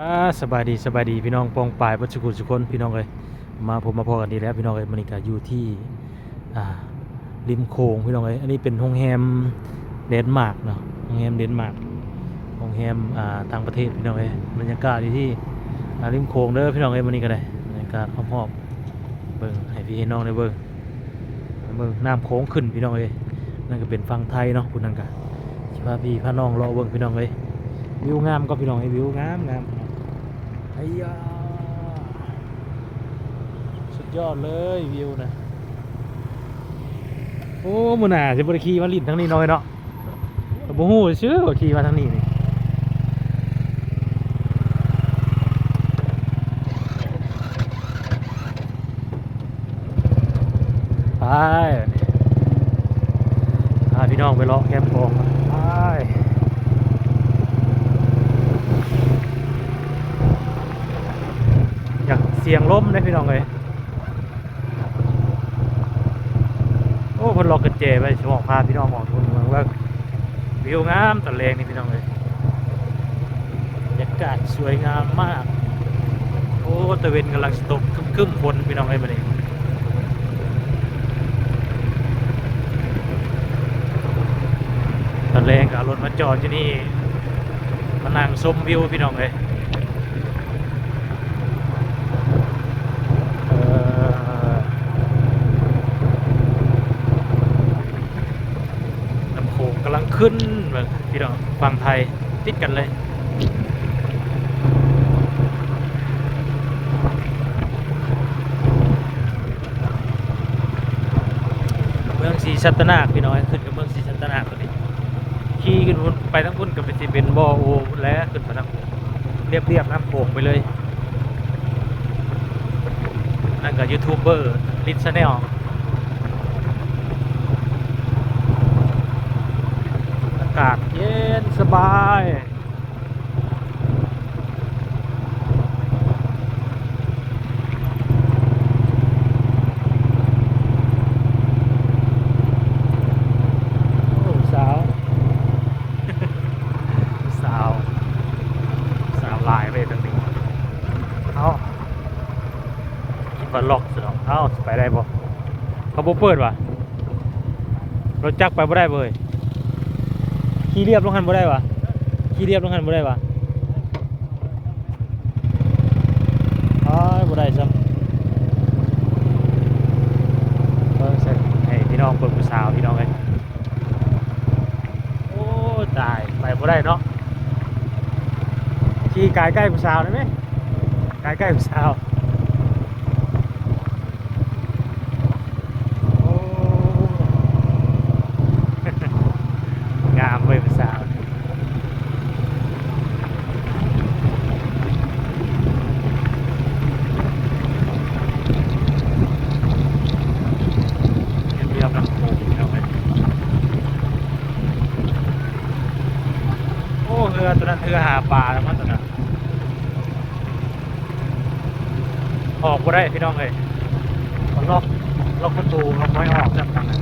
ອ່າ ສະບາຍດີ ສະບາຍດີພີ່ນ້ອງປ້ອງປາຍເບິດສູ່ຜູ້ສູ່ຄົນ ພີ່ນ້ອງເອີຍ. ມາພົບມາພໍ້ກັນອີກແລ້ວ ພີ່ນ້ອງເອີຍ. ມື້ນີ້ກໍຢູ່ທີ່ ອ່າ ລິມໂຂງ ພີ່ນ້ອງເອີຍ. ອັນນີ້ເປັນໂຮງແຮມເດນມາກເນາະ ໂຮງແຮມເດນມາກ ໂຮງແຮມ ອ່າ ຕ່າງປະເທດ ພີ່ນ້ອງເອີຍ. ບັນຍາກາດຢູ່ທີ່ ອ່າ ລິມໂຂງເດີ ພີ່ນ້ອງເອີຍ. ມື້ນີ້ກໍໄດ້ບັນຍາກາດຮອບໆ ເບິ່ງໃຫ້ພີ່ໃຫ້ນ້ອງໄດ້ເບິ່ງ ເບິ່ງນ້ຳໂຂງຂຶ້ນ ພີ່ນ້ອງເອີຍ. ນັ້ນກໍເປັນຝັ່ງໄທເນາະ ຜູ້ນັ້ນກໍຊິພາພີ່ພານ້ອງເລາະເບິ່ງ ພີ່ນ້ອງເອີຍ. ວິວງາມກໍ ພີ່ນ້ອງເອີຍ ວິວງາມໆ. ໄອ້ຢາ ສຸດຍອດເລີຍວິວນະ. ໂອ້ ມື້ໜ້າຊິບໍ່ໄດ້ຂີ່ມາຫຼິ້ນທາງນີ້ເນາະ ເນາະ. ກໍບໍ່ຮູ້ຊື່ວ່າຂີ່ມາທາງນີ້ນີ້ ໄປ ພາພີ່ນ້ອງໄປເລາະແຄມຂອງ ໄປ. ຢາກສຽງລົມເດ້ ພີ່ນ້ອງເອີຍ. ໂອ້ ເພິ່ນລັອກກຸນແຈໄວ້ ຊິອອກພາພີ່ນ້ອງອອກເມືອງເບິ່ງ. ວິວງາມຕອນແລງນີ້ ພີ່ນ້ອງເອີຍ ບັນຍາກາດສວຍງາມມາກ. ໂອ້ ຕາເວັນກຳລັງຊິຕົກ ຄຶ້ມໆ ຝົນ ພີ່ນ້ອງເອີຍ. ບັດນີ້ຕອນແລງກໍເອົາລົດມາຈອດຢູ່ນີ້ ມານັ່ງຊົມວິວ ພີ່ນ້ອງເອີຍ. ເອີ ນ້ຳໂຂງກຳລັງຂຶ້ນ ເບິ່ງພີ່ນ້ອງ ຝັ່ງໄທຕິດກັນເລີຍ. ເມືອງສີສັດຕະນາກ ພີ່ນ້ອງເອີຍ ຂຶ້ນກັບເມືອງສີສັດຕະນາກ ນີ້ ຂີ່ຂຶ້ນພຸ້ນ ໄປທາງພຸ້ນກໍຊິເປັນບໍ່ໂອພຸ້ນແຫຼະ ຂຶ້ນໄປທາງ ລຽບໆ ນ້ຳໂຂງໄປເລີຍ. ນັ້ນກໍຢູທູບເບີລິດແຊນແນວ. ອາກາດເຢັນສະບາຍ. ໂອ້ ສາວ ສາວ ສາວຫຼາຍເວີຍທາງນີ້. ເອົ້າ ຄິດວ່າລັອກຊະດອກ. ເອົ້າ ຊິໄປໄດ້ບໍ່? ເຂົາບໍ່ເປີດຫວາ? ລົດຈັກໄປບໍ່ໄດ້ເວີຍ. ຂີ່ລຽບລົງຫັ້ນບໍ່ໄດ້ຫວາ? ຂີ່ລຽບລົງຫັ້ນບໍ່ໄດ້ຫວາ? ອ້າຍ ບໍ່ໄດ້ຊ້ຳ. ເບິ່ງໃສ່ ໃຫ້ພີ່ນ້ອງເບິ່ງຜູ້ສາວ ພີ່ນ້ອງເອີຍ. ໂອ້ ຕາຍ ໄປບໍ່ໄດ້ເນາະ. ຂີ່ກາຍໃກ້ຜູ້ສາວໄດ້ໄໝ? ກາຍໃກ້ຜູ້ສາວ. ໂອ້ ງາມເວີຍຜູ້ສາວ. ລຽບນ້ຳໂຂງ ພີ່ນ້ອງເອີຍ. ໂອ້ ເຮືອຕົວນັ້ນ ເຮືອຫາປາແລ້ວມັນຕົວນັ້ນ. ອອກບໍ່ໄດ້ພີ່ນ້ອງເອີຍ. ເຂົາລັອກ ລັອກປະຕູ ເຂົາບໍ່ໃຫ້ອອກຈາກທາງນັ້ນ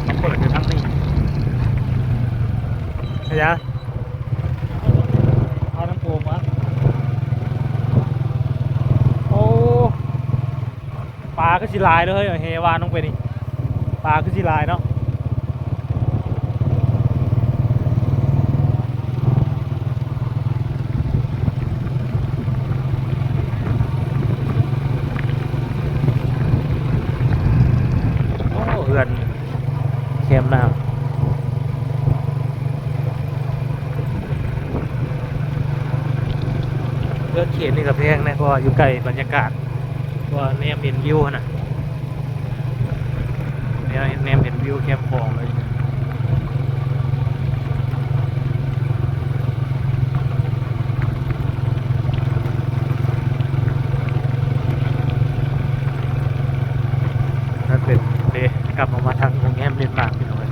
ມາເປີດຢູ່ທາງນີ້. ຂະຫຍາ ເອົານ້ຳໂຂງມາ. ໂອ້ ປາຄືຊິຫຼາຍເລີຍ ເຮົຫວ່ານລົງໄປນີ້ ປາຄືຊິຫຼາຍເນາະ. ໂອ້ ເຮືອນແຄມນ້ຳ ເຮືອນເຂດນີ້ກໍແພງນະ ເພາະວ່າຢູ່ໃກ້ບັນຍາກາດ ເພາະວ່າແນມເຫັນວິວຫັ້ນນະ ແນມ ແນມເຫັນວິວແຄມຂອງເລີຍ. ນັ້ນເປັນເດ້ ກັບອອກມາທາງໂຮງແຮມເດນມາກ ພີ່ນ້ອງເອີຍ.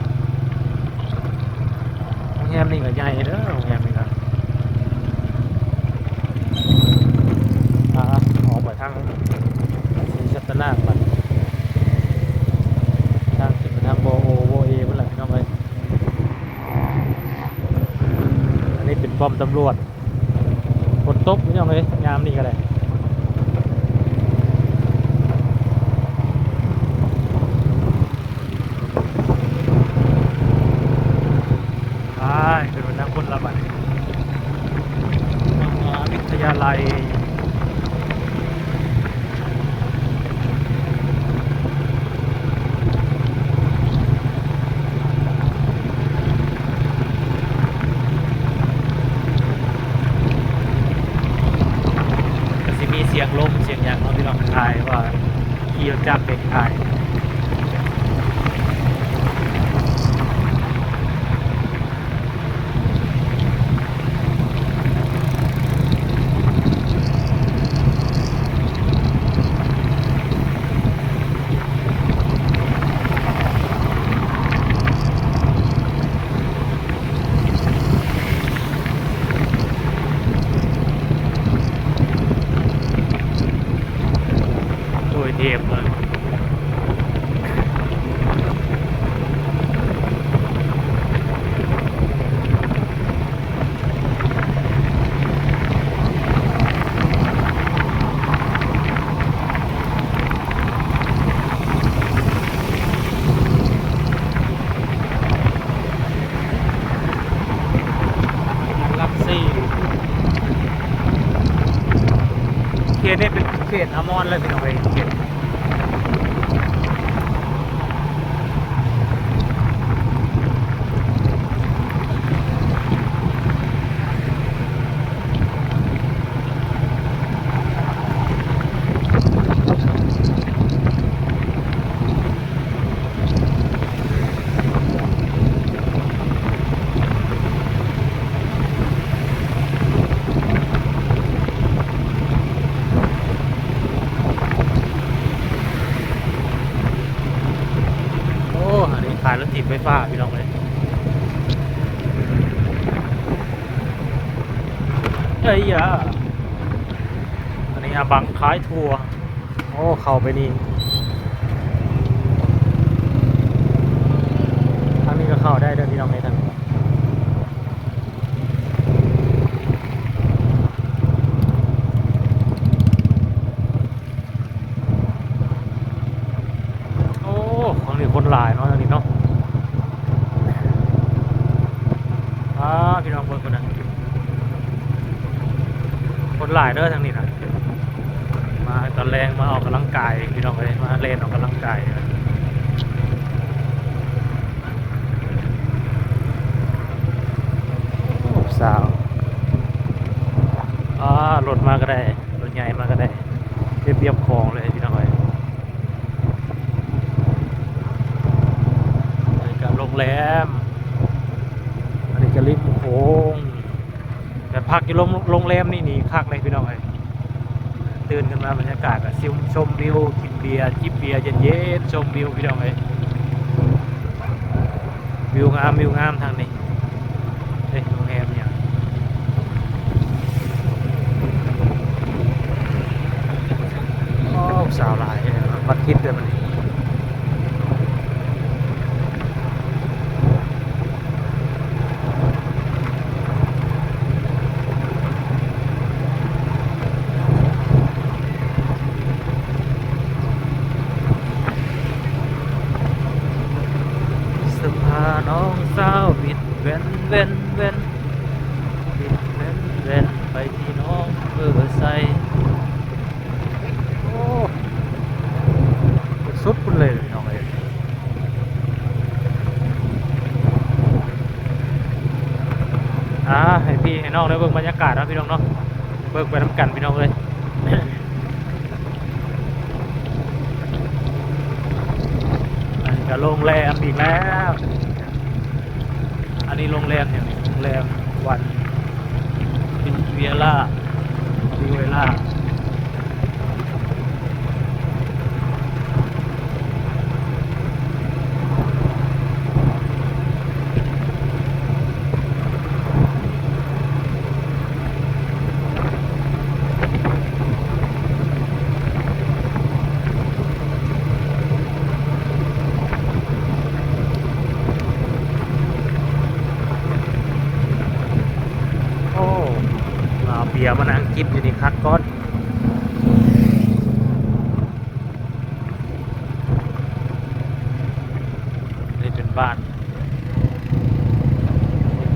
ໂຮງແຮມນີ້ກໍໃຫຍ່ເດີ ໂຮງແຮມນີ້ກໍ ອ່າ ອອກໄປທາງສີສັດຕະນາກບັດ ທາງຂຶ້ນໄປທາງບໍ່ໂອບໍ່ເອພຸ້ນແຫຼະ ພີ່ນ້ອງເອີຍ. ອັນນີ້ເປັນປ້ອມຕຳຫຼວດ. ຕົກ ພີ່ນ້ອງເອີຍ ຍາມນີ້ກໍໄດ້. ອ້າຍ ຂຶ້ນໄປທາງພຸ້ນລະບັດນີ້ ມະຫາວິທະຍາໄລ. ກໍຊິມີສຽງລົມສຽງຫຍັງເນາະ ພີ່ນ້ອງ ຖ່າຍວ່າຂີ່ລົດຈັກເປັນຖ່າຍ. ໂອ້ຍ ເທບເລີຍ. ຫຼັກສີ່ ເຂດນີ້ເປັນເຂດອາມອນເລີຍ ພີ່ນ້ອງເອີຍ ເຂດ ໂອ້ ອັນນີ້ຂາຍລົດຖີບໄຟຟ້າ ພີ່ນ້ອງເອີຍ. ເອີຍຢາ ອັນນີ້ອາບັງຂາຍຖົ່ວ. ໂອ້ ເຂົ້າໄປນີ້ ທາງນີ້ກໍເຂົ້າໄດ້ເດີ ພີ່ນ້ອງເອີຍ ທາງ ໂອ້ ທາງນີ້ຄົນຫຼາຍເນາະ ທາງນີ້ເນາະ. ອ່າ ພີ່ນ້ອງເບິ່ງພຸ້ນນະ ຄົນຫຼາຍເດີທາງນີ້ນະ. ມາຕອນແລງມາອອກກຳລັງກາຍ ພີ່ນ້ອງເອີຍ ມາແລ່ນອອກກຳລັງກາຍ. ໂອ້ ສາວ ອ່າ ລົດມາກໍໄດ້ ລົດໃຫຍ່ມາກໍໄດ້ ເຮັດວຽກຂອງເລີຍ ພີ່ນ້ອງເອີຍ. ອັນນີ້ກໍໂຮງແຮມ ອັນນີ້ກໍລິມໂຂງ. ແຕ່ພັກຢູ່ໂຮງ ໂຮງແຮມນີ້ນີ້ຄັກເລີຍ ພີ່ນ້ອງເອີຍ. ຕື່ນຂຶ້ນມາບັນຍາກາດກໍຊມ ຊົມວິວ ກິນເບຍ ຈິບເບຍເຢັນໆ ຊົມວິວ ພີ່ນ້ອງເອີຍ. ວິວງາມ ວິວງາມທາງນີ້. ເອີ ໂຮງແຮມຫຍັງ? ໂອ້ ສາວຫຼາຍ ວັນທິດເດີມື້ນີ້. ສະພາໜອງຊາວ ບິດແວ່ນໆໆ ບິດແວ່ນໆ ໄປທີ່ໜອງເອີໄຊ. ໂອ້ ສຸດພຸ້ນເລີຍພີ່ນ້ອງເອີຍ. ອ່າ ໃຫ້ພີ່ໃຫ້ນ້ອງໄດ້ເບິ່ງບັນຍາກາດເນາະ ພີ່ນ້ອງເນາະ ເບິ່ງໄປນຳກັນ ພີ່ນ້ອງເອີຍ. ອັນນີ້ກໍໂຮງແຮມອີກແລ້ວ. ອັນນີ້ໂຮງແຮມຫຍັງນີ້? ໂຮງແຮມວັນ Riviera Riviera. ໂອ້ ມາເບ ດຽວມານັ່ງກິນຢູ່ນີ້ຄັກກ່ອນ. ນີ້ເປັນບ້ານ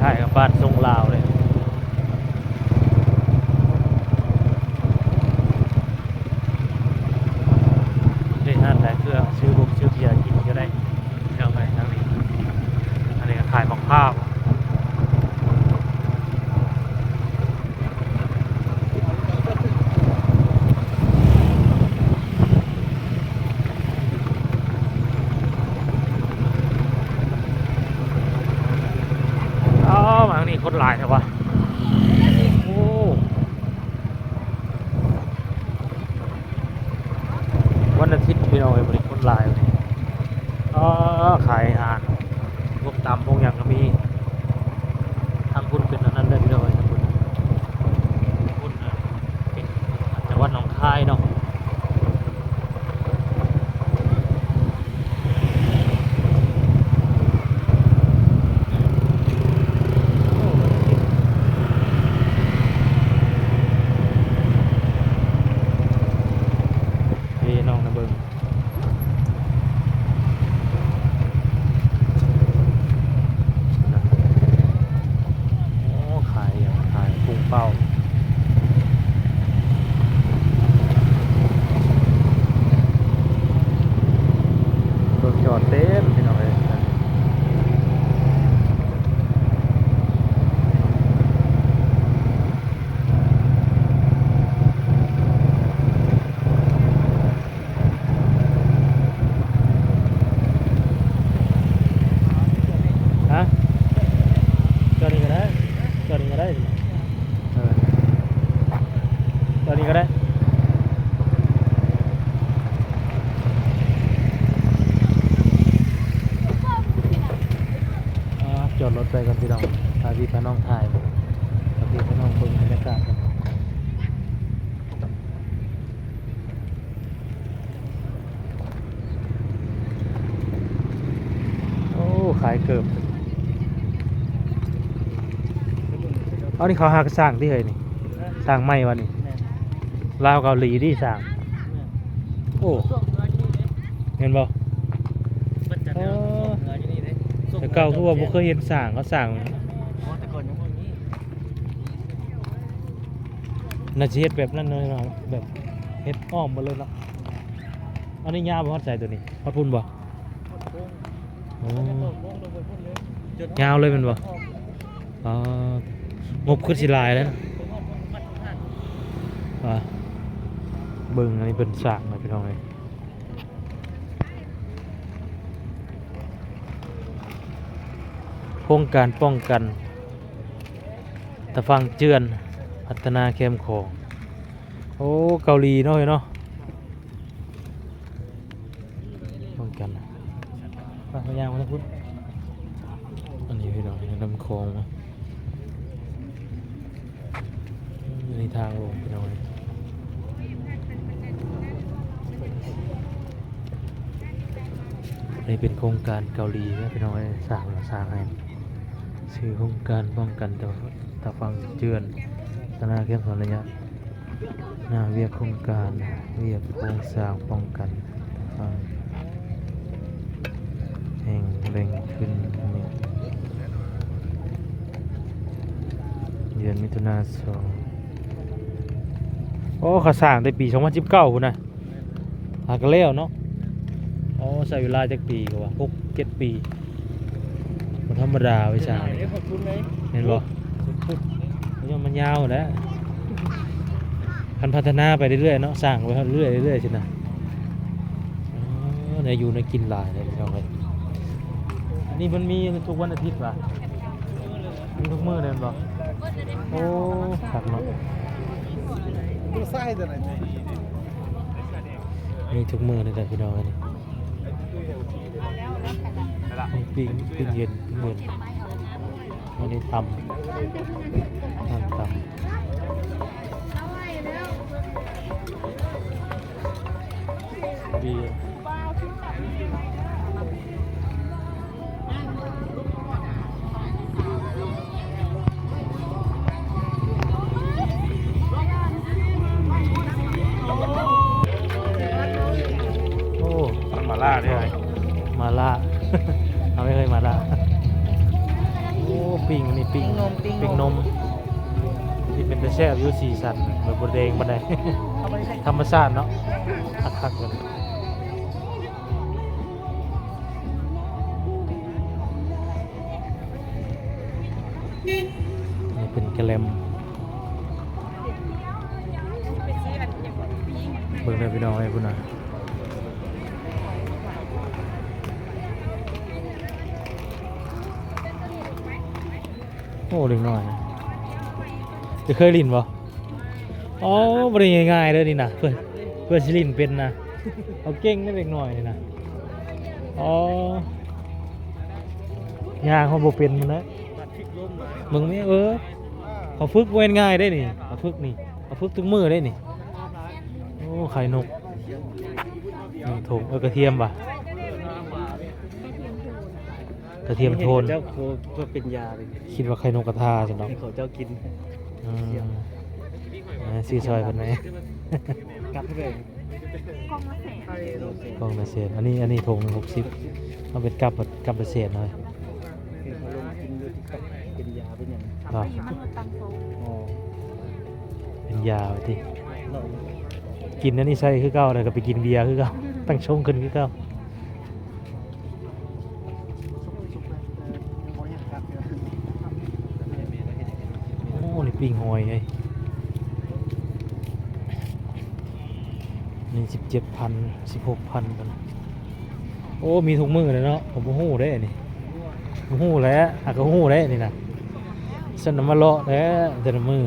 ຄ້າຍໆກັບບ້ານຊົງລາວເລີຍ. ໄດ້ຮ້ານຂາຍເຄື່ອງ ຊື້ບົກຊື້ເບຍກິນກໍໄດ້. ເຈົ້າໄປທາງນີ້ ອັນນີ້ກໍຂາຍໝາກພ້າວ. ອ້າວ ມາທາງນີ້ຄົນຫຼາຍແທ້ວະ. ໂອ້ ວັນອາທິດພີ່ນ້ອງເອີຍ ມື້ນີ້ຄົນຫຼາຍ. ອໍ ຂາຍອາຫານ ພວກຕຳພວກຫຍັງກໍມີ. ທາງພຸ້ນເປັນອັນນັ້ນເດີພີ່ນ້ອງເອີຍ ທາງພຸ້ນ ພຸ້ນນະ ເປັນຈັງຫວັດໜອງຄາຍເນາະ. ເອີ ນ້ອງນະເບິ່ງ ໂອ້ ຂາຍຫຍັງ? ຂາຍປຸງເປົ້າ. ລົດຈອດເຕັມພີ່ນ້ອງເອີຍ. ຮະ? ຈອດນີ້ກໍໄດ້ ຈອດນີ້ກໍໄດ້. ເອີ ຈອດນີ້ກໍໄດ້. ອ່າ ຈອດລົດໄປກ່ອນພີ່ນ້ອງ ພາພີ່ພານ້ອງຖ່າຍ ພາພີ່ພານ້ອງເບິ່ງບັນຍາກາດກ່ອນ. ໂອ້ ຂາຍເກີບ. ເອົາ ນີ້ເຂົາຫາກະສ້າງຕິເຮີຍນີ້? ສ້າງໃໝ່ວະນີ້? ແມ່ນ. ລາວເກົາຫຼີຕິສ້າງ? ແມ່ນ. ໂອ້ ແມ່ນບໍ່? ເອີ ແຕ່ເກົ່າຄືວ່າບໍ່ເຄີຍເຫັນສ້າງ ເຂົາສ້າງ. ແມ່ນ. ອໍ ແຕ່ກ່ອນຍັງບໍ່ມີ. ໜ້າຊິເຮັດແບບນັ້ນເນາະ ແບບເຮັດອ້ອມໝົດເລີຍເນາະ. ອັນນີ້ຍາວໄປຮອດໃສໂຕນີ້? ຮອດພຸ້ນບໍ່? ຮອດໂຄ້ງ. ໂອ້ ແລ້ວກໍໂຄ້ງລົງໄປພຸ້ນເລີຍ ຍາວເລີຍແມ່ນບໍ່? ອໍ ງົບຄືຊິຫຼາຍແລ້ວນະ. ອ່າ ເບິ່ງອັນນີ້ເພິ່ນສ້າງນະພີ່ນ້ອງເອີຍ. ໂຄງການປ້ອງກັນຕາຝັ່ງເຈື່ອນ ພັດທະນາແຄມຂອງ. ໂອ້ ເກົາຫຼີເນາະ ເອີຍເນາະ ປ້ອງກັນ. ໄປ ໄປຍ່າງໄປທາງພຸ້ນ. ອັນນີ້ພີ່ນ້ອງ ນຳຂອງມາ. ນີ້ທາງລົງພີ່ນ້ອງເອີຍ. ອັນນີ້ເປັນໂຄງການເກົາຫຼີເດີພີ່ນ້ອງເອີຍ ສ້າງ ສ້າງໃຫ້. ຊື່ໂຄງການປ້ອງກັນຕາຝັ່ງເຈື່ອນ ພັດທະນາແຄມສອງໄລຍະ. ໜ້າວຽກໂຄງການ ວຽກໂຄງສ້າງປ້ອງກັນຕາຝັ່ງ ແຫ່ງແຫຼ່ງຂຶ້ນເມືອງ ເດືອນມິຖຸນາສອງ. ໂອ້ ເຂົາສ້າງແຕ່ປີສອງພັນສິບເກົ້າພຸ້ນນະ ຫາກະແລ້ວເນາະ. ໂອ້ ໃຊ້ເວລາຈັກປີກະວ່າ ຫົກເຈັດປີ ບໍ່ທຳມະດາເວີຍ ສ້າງນີ້ ເຫັນບໍ່? ມັນຍາວແຫຼະ ຄັນພັດທະນາໄປເລື້ອຍໆເນາະ ສ້າງໄປເລື້ອຍໆຊີ້ນະ. ເອີ ແນວຢູ່ແນວກິນຫຼາຍເລີຍພີ່ນ້ອງເອີຍ. ອັນນີ້ມັນມີທຸກວັນອາທິດຫວາ? ມີທຸກມື້ເລີຍແມ່ນບໍ່? ໂອ້ ຄັກເນາະ. ມີທຸກມື້ເລີຍແຫຼະພີ່ນ້ອງເອີຍ. ມີປີ້ງ ປີ້ງເຢັນ ເຢັນ. ອັນນີ້ຕຳ ຕຳ ຕຳເບຍ. ແຊບຢູ່ ສີສັນ ແບບບໍ່ແດງປານໃດ ທຳມະຊາດເນາະ ຄັກໆ ເລີຍ. ນີ້ເປັນກະແລັມ ເບິ່ງເດີພີ່ນ້ອງເອີຍ ພຸ້ນນະ. ໂອ້ ເດັກນ້ອຍ ຈະເຄີຍຫຼິ້ນບໍ່? ອໍ ບໍ່ໄດ້ງ່າຍໆເດີນີ້ນະ ເພິ່ນ ເພິ່ນຊິຫຼິ້ນເປັນນະ ເຂົາເກັ່ງເດ້ເດັກນ້ອຍນີ້ນະ. ອໍ ຍ່າງເຂົາບໍ່ເປັນພຸ້ນນະ ເບິ່ງແມ້ ເອີ ເຂົາຝຶກບໍ່ແມ່ນງ່າຍເດ້ນີ້ ເຂົາຝຶກນີ້ ເຂົາຝຶກທຸກມື້ເດ້ນີ້. ໂອ້ ໄຂ່ນົກ ນີ້ຖົງ ເອີ ກະທຽມຫວາ ກະທຽມໂທນ ເຈົ້າເປັນຢາເລີຍ ຄິດວ່າໄຂ່ນົກກະທາຊັ້ນດອກ ໃຫ້ເຂົາເຈົ້າກິນ. ອືມ ຊື້ຊ່ອຍເພິ່ນໄວ້ ກັບເລີຍ ກ່ອງລະແສນ ກ່ອງລະແສນ. ອັນນີ້ ອັນນີ້ຖົງໜຶ່ງຫົກສິບ ເອົາເປັນກັບ ກັບລະແສນເລີຍ. ເປັນຢາເປັນຫຍັງ ເປັນຢາວ່າຕິ ກິນອັນນີ້ໃສ່ຄືເກົ່າ ແລ້ວກໍໄປກິນເບຍຄືເກົ່າ ຕັ້ງຊົງຂຶ້ນຄືເກົ່າ. ໂອ້ ນີ້ປີ້ງຫອຍເອີຍ ນີ້ສິບເຈັດພັນ ສິບຫົກພັນພຸ້ນ. ໂອ້ ມີທຸກມື້ເລີຍເນາະ ຂ້ອຍບໍ່ຮູ້ເດ້ນີ້ ບໍ່ຮູ້ແຫຼະ ຫາກກໍຮູ້ເດ້ນີ້ນະ ຊັ້ນນະ ມາເລາະແທ້ແຕ່ລະມື້.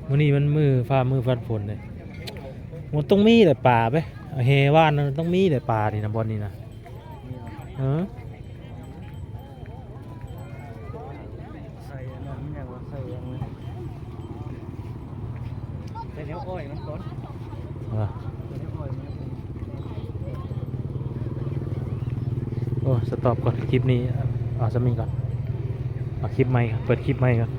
ມື້ນີ້ມັນມື້ຟ້າມືຟັນຝົນເດ້ ມັນຕ້ອງມີແຫຼະປາເວີຍ ແຫວານມັນຕ້ອງມີແຫຼະປານີ້ນະ ບ່ອນນີ້ນະ. ເອີ ໃສ່ອັນນັ້ນຫຍັງວະ ໃສ່ຫຍັງວະ ໃສ່ແນວອ້ອຍມັນກ່ອນ ເອີ ໃສ່ແນວອ້ອຍມັນ. ໂອ້ ສະຕັອບກ່ອນ ຄລິບນີ້ເອົາສ່ຳນີ້ກ່ອນ ເອົາຄລິບໃໝ່ ເປີດຄລິບໃໝ່ກ່ອນ.